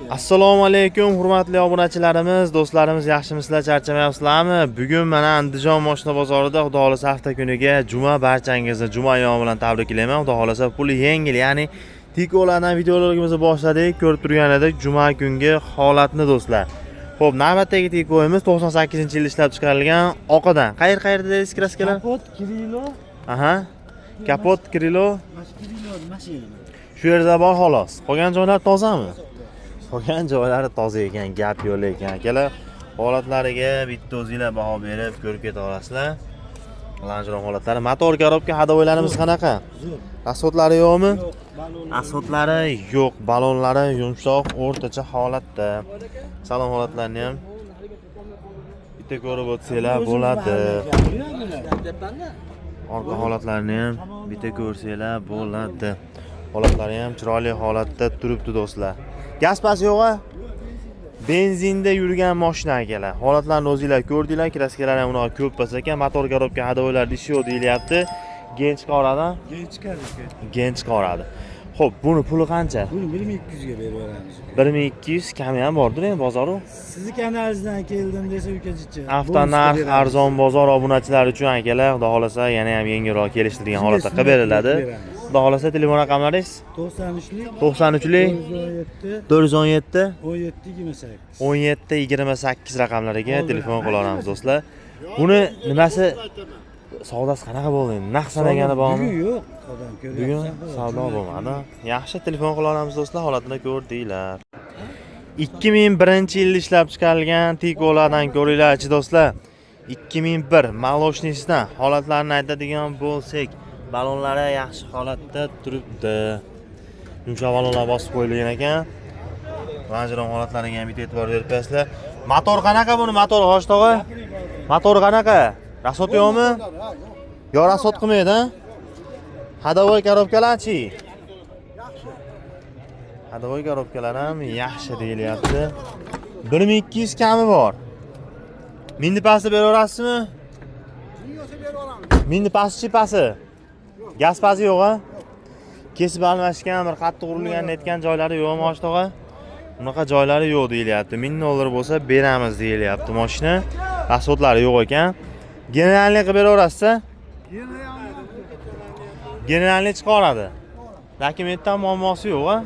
Assalomu alaykum, hurmatli obunachilarimiz, do'stlarimiz, yaxshimisizlar, charchamayapsizlarmi? Bugun mana Andijon moshina bozorida, Xudo xohlasa, hafta kuniga juma, barchangizni juma ayyomi bilan tabriklayman. Xudo xohlasa, puli yengil, ya'ni Tikolardan videolarimizni boshladik. Ko'rib turgan edik juma kungi holatni, do'stlar. Xo'p, navbatdagi Tikoimiz 98-yil ishlab chiqarilgan, oqidan. Qayer qayerda dedingiz, краска lar? Kapot, крыло. Aha. Kapot, крыло. Mana shu крыло mashina. Shu yerda bor xolos. Qolgan joylar tozami? Qolgan joylari toza ekan, gap yo'q ekan. Akalar, holatlariga bitta o'zinglar baho berib ko'rib keta olasizlar. Lanjron holatlari, motor, коробка, ходовой larimiz qanaqa? Zo'r. Расход lari yo'qmi? Yo'q, balon. Расход lari yo'q, balonlari yumshoq, o'rtacha holatda. Salon holatlarini ham bitta ko'rib o'tsanglar bo'ladi. Orqa holatlarini ham bitta ko'rsanglar bo'ladi. Holatlari ham chiroyli holatda turibdi, do'stlar. Gaz past yo'q a? Benzinda yurgan mashina, akalar. Holatlarni o'zinglar ko'rdinglar, краска lar ham unaqa ko'p emas ekan. Motor, коробка, ходовой larda ishi yo'q deyilyapti. Gen chiqaradi. Gen chiqadi. Gen chiqaradi. Xo'p, buni puli qancha? Buni 1200 ga berib yuboramiz. 1200 kami ham bordir endi bozoru. Sizni kanalingizdan keldim desa, ukajicha. Avtonarx arzon bozor obunachilari uchun, akalar, Xudo xohlasa, yana ham yengilroq kelishtirgan holatda qilib beriladi. Xudo xohlasa, telefon raqamlaringiz? 93lik. 93lik. 417. 417. 17 28. 17 28 raqamlariga telefon qila olamiz, do'stlar. Buni nimasi, savdosi qanaqa bo'ldi endi? Naq sanagani bormi? Bugun yo'q, odam ko'ryapsan. Bugun savdo bo'lmadi. Yaxshi, telefon qila olamiz, do'stlar, holatini ko'rdinglar. 2001-yilda ishlab chiqarilgan Tikolardan ko'ringlarchi, do'stlar. 2001 молочный sidan holatlarini aytadigan bo'lsak, balonlari yaxshi holatda turibdi. Yumshoq balonlar bosib qo'yilgan ekan. Lanjron holatlariga ham bitta e'tibor berib qo'yasizlar. Motor qanaqa buni, motor, Hosh tog'a? Motor qanaqa? Расход yo'qmi? Yo, расход qilmaydi, a? Ходовой, коробка larchi? Ходовой, коробка lar ham yaxshi deyilyapti. 1200 kami bor. Mingni pasti beraverasizmi? Mingni pasti pasi. Gaz pasi yo'q a? Kesib almashgan, bir qattiq urilgan netgan joylari yo'qmi, Hosh tog'a? Unaqa joylari yo'q deyilyapti. 1000 dollar bo'lsa beramiz deyilyapti mashina. Расход lari yo'q ekan. Генеральный qilib beraverasiz? Генеральный chiqaradi. Dokumentdan muammosi yo'q a?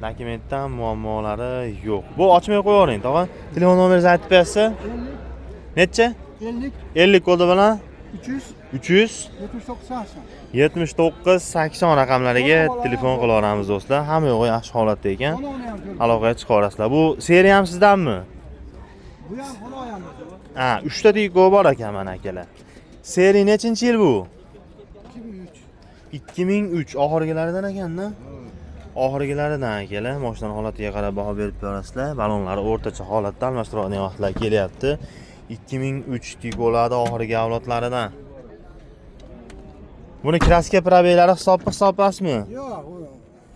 Dokumentdan muammolari yo'q. Bu ochmay qo'yavering, tog'a. Telefon nomeringizni aytib berasiz? Necha? 50. 50 kodi bilan 300 300 79 80. 79 80 raqamlariga telefon qila olamiz, do'stlar. Hamma yo'g'i yaxshi holatda ekan. Uni ham ko'rdim. Aloqaga chiqa olasizlar. Bu seriya ham sizdanmi? Bu ham xudoyam. Ha, 3 ta Tiko bor ekan mana, akalar. Seriya nechinchi yil bu? 2003. 2003 oxirgilaridan ekanda. Oxirgilaridan, akalar, mashinani holatiga qarab baho berib berasizlar. Balonlari o'rtacha holatda, almashtiradigan vaqtlar kelyapti. 2003 Tikolarni oxirgi avlodlaridan. Buni краска, пробег lari hisobli, hisob emasmi? Yo'q, u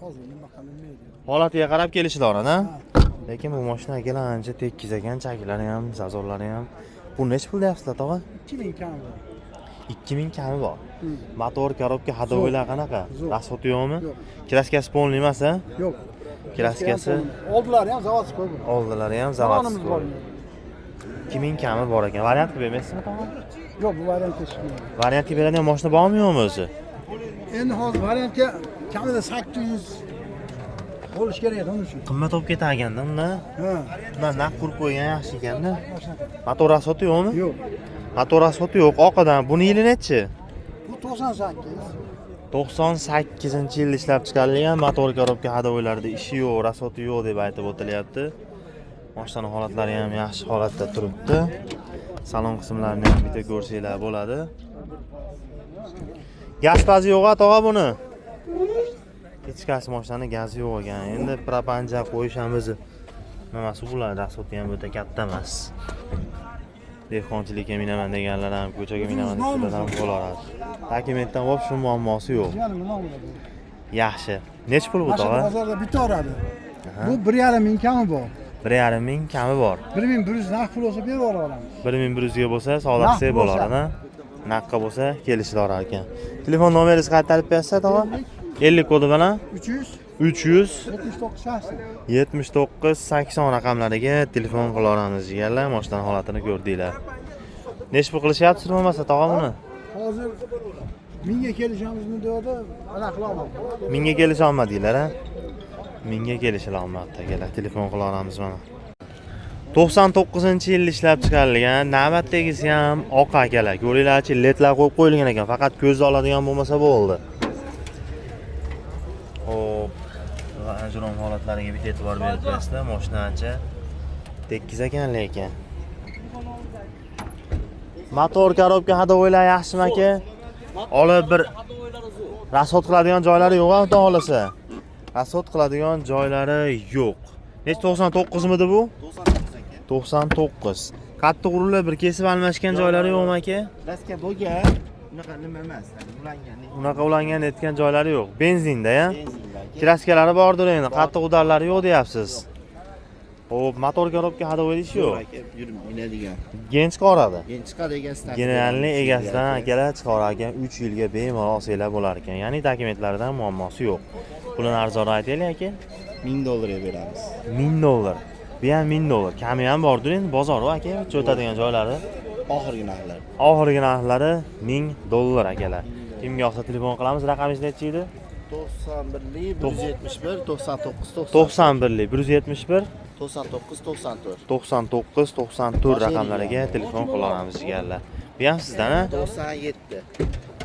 hozir nima qilinmaydi. Holatiga qarab kelishilaveradi, a? Lekin bu mashina, akalar, ancha tekis ekan, chaklari ham, зазор lari ham. Bu nechi pul deyapsizlar, tog'a? 2000 kam bor. 2000 kami bor. Motor, коробка, ходовой lar qanaqa? Zo'r. Расход i yo'qmi? Yo'q. Краска si полный emas, a? Yo'q. Краска si Oldilari ham заводской bu. Oldilari ham Balonimiz bor. заводской. 2000 kami bor ekan. Variant qilib bermaysizmi, tog'a? Yo'q, bu variantga chiqmaydi. Variantga beradigan mashina bormi, yo'qmi o'zi? Endi hozir variantga kamida 800 bo'lish kerak edi uning uchun. Qimmat bo'lib ketar ekanda unda. Ha. Undan naq qurib qo'ygan yaxshi ekanda. Motor расход i yo'qmi? Yo'q. Motor расход i yo'q. Oqidan. Buni yili nechi? Bu 98. 98-yilda ishlab chiqarilgan, motor, коробка, ходовой larda ishi yo'q, расход i yo'q deb aytib o'tilyapti. Mashinani holatlari ham yaxshi holatda turibdi. Salon qismlarini ham bitta ko'rsanglar bo'ladi. Gaz pazi yo'q a, tog'a, buni? Hechqasi mashinani gazi yo'q ekan. Endi propanja qo'yish ham o'zi nimasi bular, расход i ham o'ta katta emas. Dehqonchilikka minaman deganlar ham, ko'chaga minaman deganlar ham bo'laveradi. Dokumentdan вообще muammosi yo'q. Yarim nomida bu. Yaxshi. Nechi pul bu, Mana shu tog'a? bozorda bitaveradi. Bu 1,5 ming kami bor. 1,5 ming kami bor. 1100 naqd pul bo'lsa berib yubora olamiz. 1100 ga bo'lsa savdo Naqd qilsak bo'lsa. bo'laveradi. Naqdga bo'lsa kelishilaverar ekan. Telefon nomeringizni qaytarib bersa, tog'a? 50 kodi bilan 300. 300 79 80. 79 80 raqamlariga telefon qila olamiz, jigarlar. Moshinani holatini ko'rdinglar. Nechi pul qilishyapti bo'lmasa, tog'a, buni? Hozir mingga kelishamizmi deyapti, anaqa qilolmadim. Mingga kelisha olmadinglar, a? Mingga kelisha olmabdi, akalar. Telefon qila olamiz mana. 99-yil ishlab chiqarilgan, navbatdagisi ham oq, akalar. Ko'ringlarchi, ledlar qo'yib qo'yilgan ekan. Faqat ko'zni oladigan bo'lmasa bo'ldi. Xo'p, ajrom holatlariga bitta e'tibor berib qo'yasizlar. Mashina ancha tekis ekan lekin. Motor, коробка, ходовой lar yaxshimi, aka? Olib bir расход qiladigan joylari yo'q, xudo xohlasa. Расход qiladigan joylari yo'q. Necha, 99 midi bu? 99. Qattiq urilib bir kesib almashgan joylari yo'qmi, aka? Kraska bo'lgan, unaqa nima emas, ulangan. Unaqa ulangan etgan joylari yo'q. Benzinda, ya? Benzinda aka. Kraskalari bordir endi, qattiq удар lari yo'q deyapsiz. Xo'p, motor, коробка, ходовой ish yo'q. Aka, yurib minadigan. Gen chiqaradi. Gen chiqadi egasidan. Generalni egasidan, akalar, chiqarar ekan, 3 yilga bemalol olsanglar bo'lar ekan. Ya'ni dokumentlardan muammosi yo'q. Pulini arzonroq aytaylik, aka. 1000 dollarga beramiz. 1000 dollar. Bu ham 1000 dollar. Kami ham bordir endi, bozor aka, o'tadigan joylari. Oxirgi narxlar. Oxirgi narxlari 1000 dollar, akalar. Kimga yoqsa telefon qilamiz. Raqamingiz nechi edi? 91 171 99 90. 91 171 99 94. 99 94 raqamlariga telefon qila olamiz, jigarlar. Bu ham sizdan, a? 97.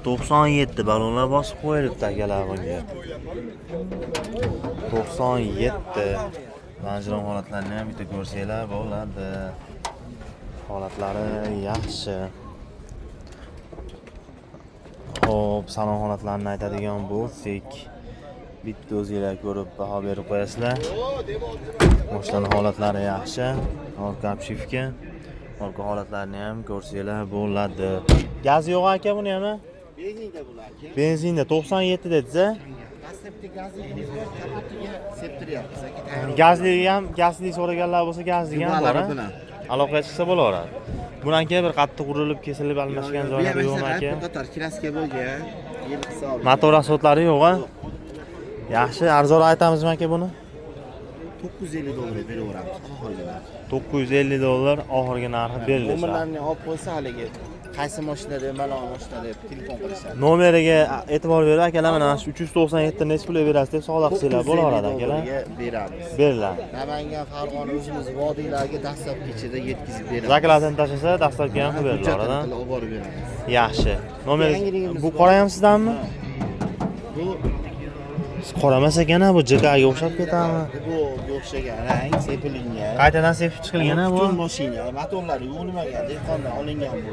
97, ballonlar bosib qo'yilibdi, akalar, bunga. 97. Manziron holatlarini ham bitta ko'rsanglar bo'ladi. Holatlari yaxshi. Xo'p, salon holatlarini aytadigan bo'lsak, bitta o'zinglar ko'rib baho berib qo'yasizlar. Mashinani holatlari yaxshi. Orqa обшивка, orqa holatlarini ham ko'rsanglar bo'ladi. Gazi yo'q aka buni ham? Benzinda bular aka. Benzinda 97 dedingiz a? Dastlabki gazligimiz bor, kapotiga septiryapmiz aka. Tayyor. Gazli ham, gazli so'raganlar bo'lsa, gazli ham bor. Jumalari A? bilan. Aloqaga chiqsa bo'laveradi. Bundan keyin bir qattiq urilib kesilib almashgan joylari yo'qmi, aka? Bir qator kraska bo'lgan. Yil hisobi. Motor расход lari yo'q, a? Yaxshi, arzonroq aytamizmi, aka, buni? 950 dollarga beraveramiz oxirgi narx. 950 dollar oxirgi narxi beriladi. Nomerlarni olib qo'ysa, haligi qaysi mashina deb, mana bu mashina deb telefon qilishadi. Nomeriga e'tibor berib, akalar, mana shu 397 nechi pulga berasiz deb savdo qilsanglar bo'laveradi, akalar. 950 dollarga beramiz. Beriladi. Namangan, Farg'ona o'zimiz vodiylarga dastlabki ichida yetkazib beramiz. Заказ ini tashlasa, dastlabki ham qilib Hujjatini beriladi. qilib olib borib beramiz. Yaxshi. Nomer Yangiligimiz bu bor. qora ham sizdanmi? Bu Qora emas ekan, bu JKga o'xshab ketadimi? Bu o'xshagan rang sepilingan. Qaytadan sepib chiqilgan ha bu. Butun mashina, motorlari yuvilmagan, dehqondan olingan bu.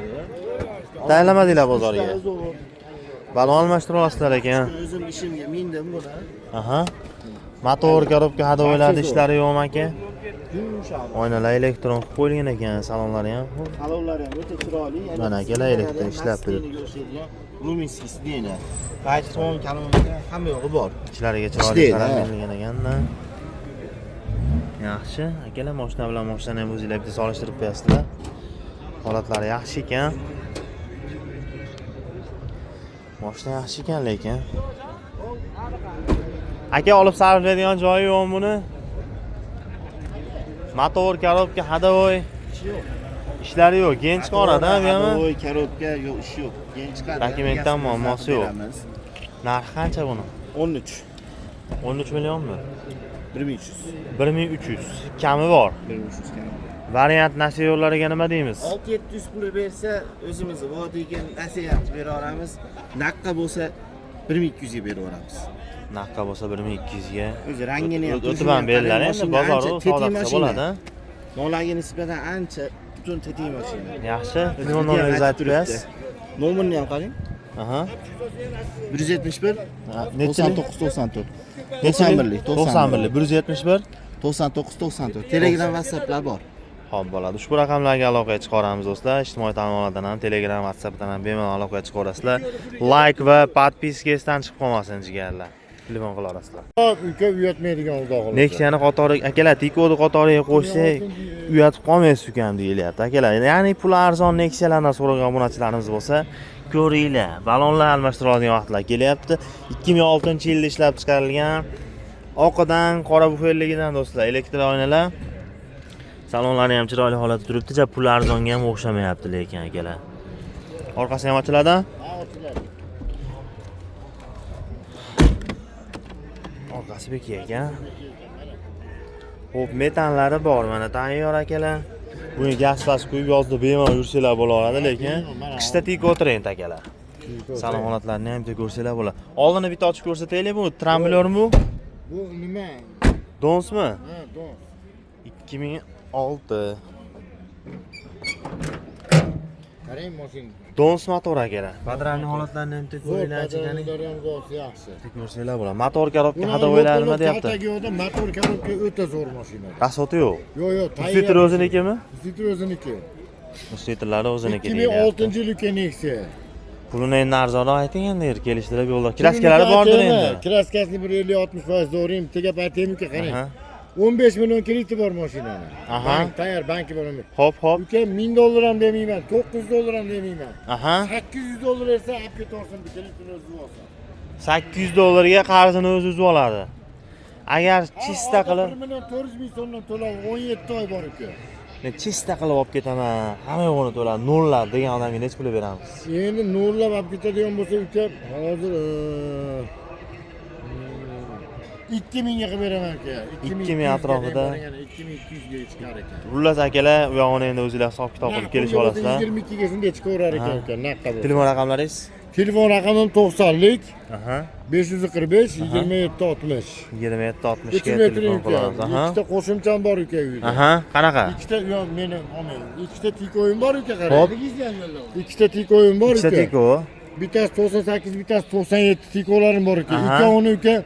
Tayinlamadinglar bozorga. Zo'r. Balon almashtira olasizlar ekan. O'zim ishimga mindim buni. Aha. Motor, коробка, ходовой larda ishlari yo'qmi, aka? Yumshoq. Oynalar elektron qilib qo'yilgan ekan, salonlari ham. Salonlari ham o'ta chiroyli. Mana akalar, elektr ishlab turibdi. O'xshaydigan Luminskiy сиденье. Bayton, kolonka hamma yog'i bor. Ichlariga chiroyli Ishlaydi, qarab ha. berilgan ekanda. Yaxshi, akalar, mashina bilan mashinani ham o'zinglar bitta solishtirib qo'yasizlar. Holatlari yaxshi ekan. Mashina yaxshi ekan lekin. Aka, olib sarflaydigan joyi yo'qmi buni? Motor, коробка, ходовой ishlari yo'q. Gen chiqaradi, ha, bu ham? Ходовой, коробка yo'q, ish yo'q. Gen chiqadi. Dokumentdan Egasini muammosi yo'q. beramiz. Narxi qancha buni? 13. 13 millionmi? 1300. 1300. Kami bor. 1300 kami. Variant nasiya yo'llariga nima deymiz? 6-700 puli bersa, o'zimiz vodiyga nasiya ham qilib bera olamiz. Naqqa bo'lsa 1200 ga berib yuboramiz. Naqqa bo'lsa 1200 ga. O'zi rangini ham O'tib ham beriladi endi, bozor ancha savdo tetik qilsa mashina. bo'ladi. Nolaga nisbatan ancha butun tetik mashina. Yaxshi. Telefon nomeringizni aytib qo'yasiz. Nomerini ham qarang. Aha. 171 Nechi? 99 94. Nechi? 91lik, 91lik 171 99 94. Telegram, WhatsApplar bor. Xo'p, bo'ladi. Ushbu raqamlarga aloqaga chiqaramiz, do'stlar. Ijtimoiy tarmoqlardan ham, Telegram, WhatsAppdan ham bemalol aloqaga chiqarasizlar. Like va подписка esdan chiqib qolmasin, jigarlar. Telefon qila olasizlar. Uka, uyatmaydigan, xudo xohlasa. Nexia'ni qatori, akalar, Tico'ni qatoriga qo'shsak, uyatib qolmaysiz ukam deyilyapti, akalar. Ya'ni puli arzon Nexia'lardan so'ragan obunachilarimiz bo'lsa, ko'ringlar. Balonlar almashtiradigan vaqtlar kelyapti. 2006-yilda ishlab chiqarilgan. Oqidan, qora bufelligidan do'stlar, elektr oynalar. Salonlari ham chiroyli holatda turibdi. Ja pul arzonga ham o'xshamayapti lekin akalar. Orqasi ham ochiladi? Ha, ochiladi. Orqasi bek ekan. Xo'p, metanlari bor mana tayyor akalar. Buni gaz past quyib yozda bemalol yursanglar bo'laveradi, lekin qishda tik o'tiring akalar. Salon holatlarini ham bitta ko'rsanglar bo'ladi. Oldini bitta ochib ko'rsataylik, bu tramblyormi bu? Bu nima? Donsmi? Ha, don. 2006. Qarang mashina. Dons motor akalar. Podramni holatlarini ham bitta ko'ringlar, chekani. Daromgohi yaxshi. Bitta ko'rsanglar bo'ladi. Motor korobka ходовойлari nima deyapti? Kaltagi yo'qda, motor korobka o'ta zo'r mashina. Rasxodi yo'q. Yo'q, yo'q, Усилитель o'zinikimi? Усилитель o'ziniki. Усилитель lari o'ziniki deyilyapti. 2006-yil uka Nexia. Pulini endi arzonroq ayting endi, kelishtirib yo'lda. Kraskalari bordir endi. Kraskasini bir 50-60% zo'rayim, tegap aytaymi uka, qarang. Aha. 15 million krediti bor mashinani. Aha. Bank tayyor, banki bor. Hop, hop. Uka 1000 dollar ham demayman, 900 dollar ham demayman. Aha. 800 dollar bersa olib ketorsin, kreditini o'zi olsin. 800 dollarga qarzini o'zi uzib oladi. Agar чисто qilib, 1 million 400 ming so'mdan to'lov 17 oy bor uka. Men чисто qilib olib ketaman, hamma yo'g'ini to'lab, nollar degan odamga necha pul beramiz? Endi nurlab olib ketadigan bo'lsa uka, hozir 2000 ga qilib beraman uka. 2000 atrofida. 2200 ga chiqar ekan. Xullas akalar, u yog'ini endi o'zinglar hisob kitob qilib kelishib olasizlar. 22 ga shunday chiqaverar ekan Aha. uka, naqqa bo'lsa. Telefon raqamlaringiz? Telefon raqamim 90lik Aha. 545 27 60. 27 60 ga 3 metr telefon uka. qilamiz. Aha. Ikkita qo'shimcham bor uka uyda. Aha, qanaqa? Ikkita yo'q, meni olmayman. Ikkita tikoyim bor uka, qarang. Hop. Ikkita tikoyim bor Ikkita uka. tiko. Bittasi 98, bittasi 97 tikolarim bor uka. Aha. Ikkovini uka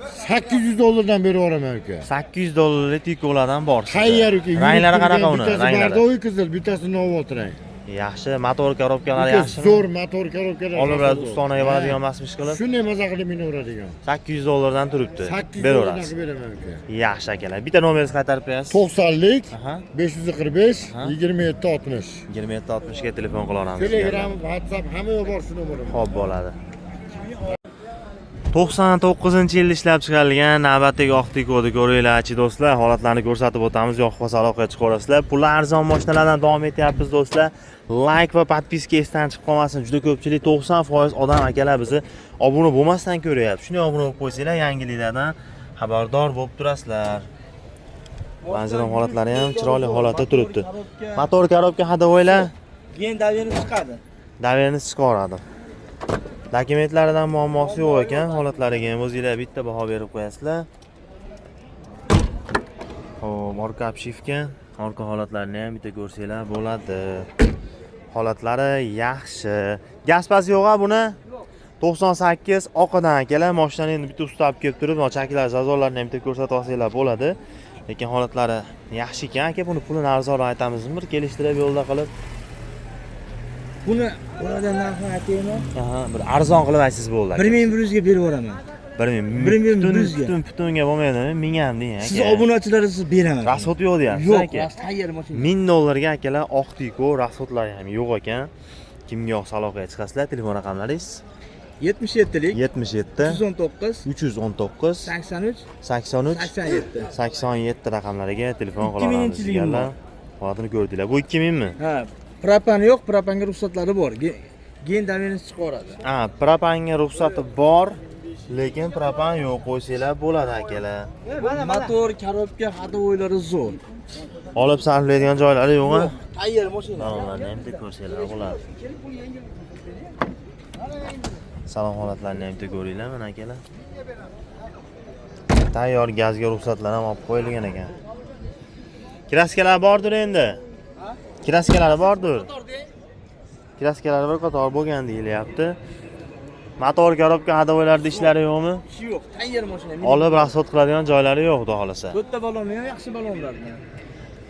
800 dollardan berib yuboraman uka. 800 dollarlik tikolardan bor. Sizda. Tayyor uka. yurib Ranglari qanaqa turgan, uni? Bittasi Ranglari. бордовый qizil, bittasi novvot rang. Yaxshi, motor korobkalari Uka, yaxshimi? zo'r motor korobkalar. Olib zo'r. ustonaga boradigan emasmish qilib. Shunday maza qilib minaveradigan. 800 dollardan turibdi. 800 dollardan Beraverasiz. qilib beraman uka. Yaxshi akalar. Bitta nomeringizni qaytarib qo'yasiz. 90lik Aha. 545 Aha. 27 60. 27 60 ga telefon qila olamiz. Telegram, WhatsApp hamma yoq bor shu nomerim. Xo'p bo'ladi. 99-yilda ishlab chiqarilgan navbatdagi oq Tico'ni ko'ringlarchi do'stlar, holatlarni ko'rsatib o'tamiz, yoqib qolsa aloqaga chiqaverasizlar. Puli arzon mashinalardan davom etyapmiz do'stlar. Like va подписка esdan chiqib qolmasin. Juda ko'pchilik, 90% odam akalar bizni obuna bo'lmasdan ko'ryapti. Shunday obuna bo'lib qo'ysanglar, yangiliklardan xabardor bo'lib turasizlar. Benzin holatlari ham chiroyli holatda turibdi. Motor korobka ходовойлар Keyin доверенность chiqadi. Доверенность chiqaradi. Dokumentlaridan muammosi yo'q ekan, holatlariga ham o'zinglar bitta baho berib qo'yasizlar. Xo'p, orqa обшивка, orqa holatlarini ham bitta ko'rsanglar bo'ladi. Holatlari yaxshi. Gaz paz yo'q a buni? 98 oqidan akalar, mashinani endi bitta usta olib kelib turib, chaklar, зазор larni ham bitta ko'rsatib olsanglar bo'ladi. Lekin holatlari yaxshi ekan. Aka, buni pulini arzonroq aytamizmi? Bir kelishtirib yo'lda qilib. Buni ulardan narxini aytaymi? Aha, bir arzon qilib aytsangiz bo'ldi. Aka. 1100 ga berib yuboraman. 1000. 1100 Butun ga. butun butunga bo'lmaydimi? 1000 ham deng aka. Siz obunachilaringiz beraman. Расход yo'q deyapsiz Yo'q, aka. rost tayyor mashina. 1000 dollarga akalar oq Tico, расход lari ham yo'q ekan. Kimga yoqsa aloqaga chiqasizlar, telefon raqamlaringiz 77lik 77 319 319 83 83 87. 87 raqamlariga telefon qila 2000 olamiz. yilgi Jigarlar. Holatini ko'rdinglar. Bu 2000 mi? Ha, propani yo'q, propanga ruxsatlari bor. Gen доверенность chiqaradi. Ha, propanga ruxsati bor, lekin propan yo'q qo'ysanglar bo'ladi akalar. Motor, korobka, ходовойлari zo'r. Olib sarflaydigan joylari yo'q a? Tayyor mashina. Salonlarni ham bitta ko'rsanglar bo'ladi. Salon holatlarini ham bitta ko'ringlar mana akalar. Tayyor gazga ruxsatlar ham olib qo'yilgan ekan. Kraskalari bordir endi. Kraskalari bordir. Kraskalari bir qator bo'lgan deyilyapti. Motor korobka ходовойлlarda ishlari yo'qmi? Ishi yo'q, tayyor mashina. Olib расход qiladigan joylari yo'q, xudo xohlasa. To'rtta balonni ham yaxshi balonlardan.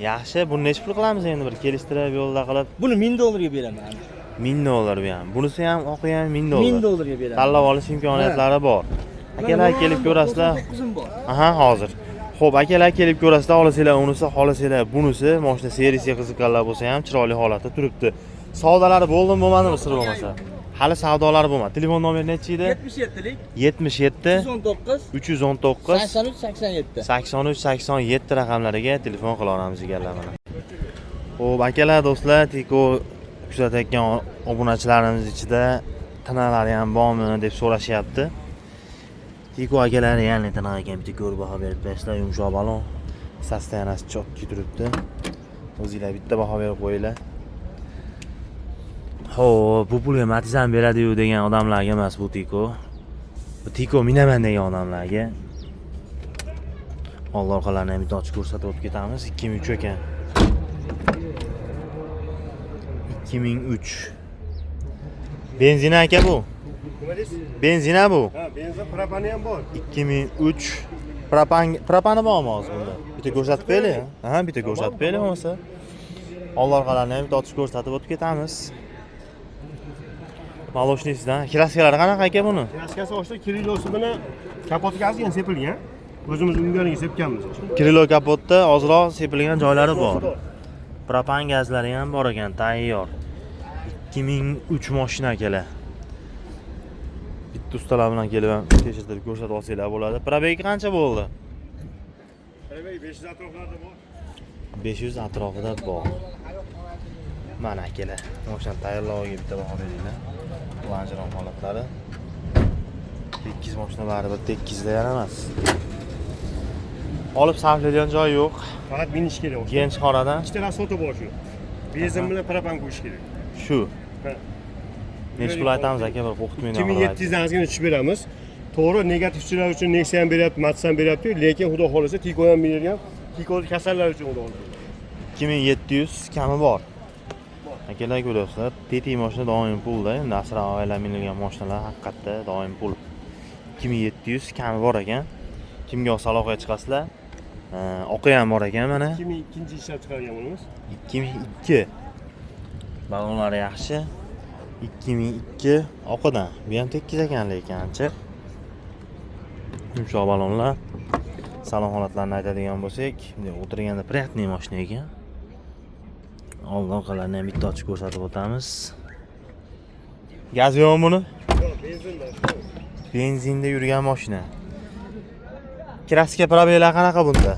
Yaxshi, buni necha pul qilamiz endi bir kelishtirib yo'lda qilib? Buni 1000 dollarga beraman. 1000 dollar bu ham. Bunisi ham, oqi ham 1000 dollar. 1000 dollarga beraman. Tanlab olish imkoniyatlari bor. Akalar kelib ko'rasizlar. 99'im bor. Aha, hozir. Xo'p, akalar kelib ko'rasizlar, olasanglar unisi, xohlasanglar bunisi. Mashina servisga qiziqqanlar bo'lsa ham chiroyli holatda turibdi. Savdolari bo'ldimi, bo'lmadimi sir bo'lmasa? Hali savdolar bo'lmadi. Telefon nomeri nechi edi? 77lik 77 319 319 83 87. 83 87 raqamlariga telefon qila olamiz, jigarlar, mana. Xo'p, akalar, do'stlar, Tiko kuzatayotgan obunachilarimiz ichida tanalari ham bormi deb so'rashyapti. Tiko akalari, ya'ni tana ekan, bitta ko'rib baho berib berishlar. Yumshoq balon. Состояние si чётко turibdi. O'zinglar bitta baho berib qo'yinglar. Xo'p, bu pulga Matiz ham beradi-yu degan odamlarga emas bu Tiko. Bu Tiko minaman degan odamlarga. Oldi orqalarini ham bitta ochib ko'rsatib o'tib ketamiz. 2003 ekan. 2003. Benzin aka bu. Nima deysiz? Benzina bu. Ha, benzin, propani ham bor. 2003, propan, propani bormi hozir bunda? Bitta ko'rsatib qo'yaylik. Ha, bitta ko'rsatib qo'yaylik bo'lmasa. Oldi orqalarini ham bitta ochib ko'rsatib o'tib ketamiz. Молочный sidan. Краска lari qanaqa aka buni? Краска si ochda, крыло si bilan kapotiga ozgina sepilgan. O'zimiz unganiga sepganmiz. Крыло, kapotda ozroq sepilgan joylari bor. Propan gazlari ham bor ekan, tayyor. 2003 mashina, akalar. Bitta ustalar bilan kelib ham tekshirtirib ko'rsatib olsanglar bo'ladi. Пробег qancha bo'ldi? Пробег 500 atroflarda bor. 500 atrofida bor. Mana, akalar, mashina tayyorloviga bitta baho beringlar. Лонжерон holatlari. Tekis mashina, baribir tekizda yaramas. Olib sarflaydigan joyi yo'q. Faqat minish kerak. O'sha. Genchxonadan Ikkita расход i bor shu. Benzin bilan propan qo'yish kerak. Shu. Ha. Nechi pul aytamiz, aka, bir qo'rqitmaydi. 2700 dan ozgina tushib beramiz. To'g'ri, negativchilar uchun Nexia ham beryapti, Matiz ham beryapti, lekin xudo xohlasa Tiko ham bergan. Tiko kasallar uchun, xudo xohlasa. 2700 kami bor. Akalar, ko'ryapsizlar, tetik mashina doim pulda. Endi asrab oila minilgan mashinalar haqiqatda doim pul. 2700 kami bor ekan. Kimga olsa aloqaga chiqasizlar. Oqi ham bor ekan mana. 2002 ishlab chiqargan bunimiz. 2002. Balonlari yaxshi. 2002 oqidan. Bu ham tekis ekan lekin ancha. Yumshoq balonlar. Salon holatlarini aytadigan bo'lsak, bunday o'tirganda приятный mashina ekan. Oldin orqalarini ham bitta ochib ko'rsatib o'tamiz. Gaz yo'qmi buni? Yo'q, benzinda. Benzinda yurgan mashina. Краска, пробег lar qanaqa bunda?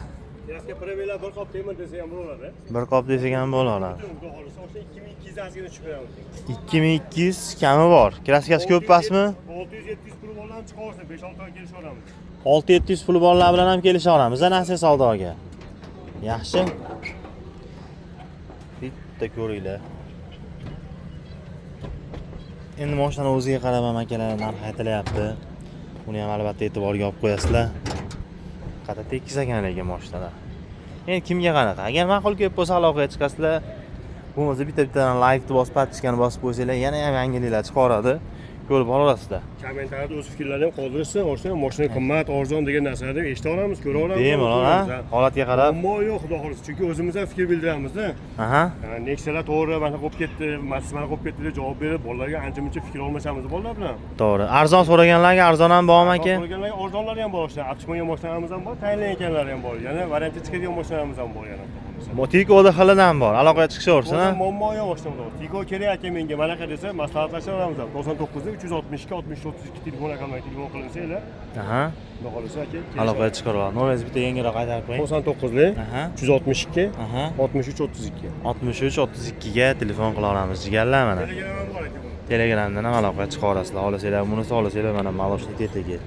Краска, пробег lar bir qop temir desa ham bo'laveradi. Bir qop desak ham bo'laveradi. Xudo xohlasa o'sha 2200 dan ozgina tushib beramiz. 2200 kami bor. Краска si ko'p pastmi? 600-700 puli borlarni chiqaversin, 5-6 oy kelishaveramiz. 6-700 puli borlar bilan ham kelisha olamiz, a, nasiya savdoga. Yaxshi. Bitta ko'ringlar. Endi mashinani o'ziga qarab ham, akalar, narx aytilyapti. Uni ham albatta e'tiborga olib qo'yasizlar. Qata tekis ekan lekin mashinalar. Endi kimga qanaqa? Agar ma'qul kelib bo'lsa, aloqaga chiqasizlar. Bo'lmasa bitta bittadan laykni bosib, подписка ni bosib qo'ysanglar, yana ham yangiliklar chiqaveradi. Ko'rib boraverasizlar. Kommentariyada o'z fikrlarini ham qoldirishsin, o'sha mashina qimmat, arzon degan narsalarni ham eshita olamiz, ko'ra olamiz. Bemalol, ha? Holatga qarab. Muammo yo'q, xudo xohlasa. Chunki o'zimiz ham fikr bildiramizda. Ha, Nexia'lar to'g'ri mana bo'lib ketdi, Matiz mana bo'lib ketdi deb javob berib, bolalarga ancha-muncha fikr olmashamiz bolalar bilan. To'g'ri. Arzon so'raganlarga arzon ham bormi, aka? So'raganlarga arzonlari ham bor, o'sha olib chiqmagan mashinalarimiz ham bor, tayinlanganlari ham bor. Yana variantga chiqadigan mashinalarimiz ham bor yana. Tikoda xilidan bor. Aloqaga chiqishaversin, ha? O'zim muammo yo'q o'sha. Tiko kerak aka menga manaqa desa, maslahatlashaveramiz ham. 99 362 63 32 telefon raqamiga telefon qilinsanglar, xudo xohlasa aka. Aloqaga chiqaveradi. Nomeringizni bitta yangiroq qaytarib qo'ying. 99 362 63 32. 63 32 ga telefon qila olamiz, jigarlar, mana. Telegram ham bor aka buni. Telegramdan ham aloqaga chiqa olasizlar. Xohlasanglar bunisi, xohlasanglar mana молочный tetigi.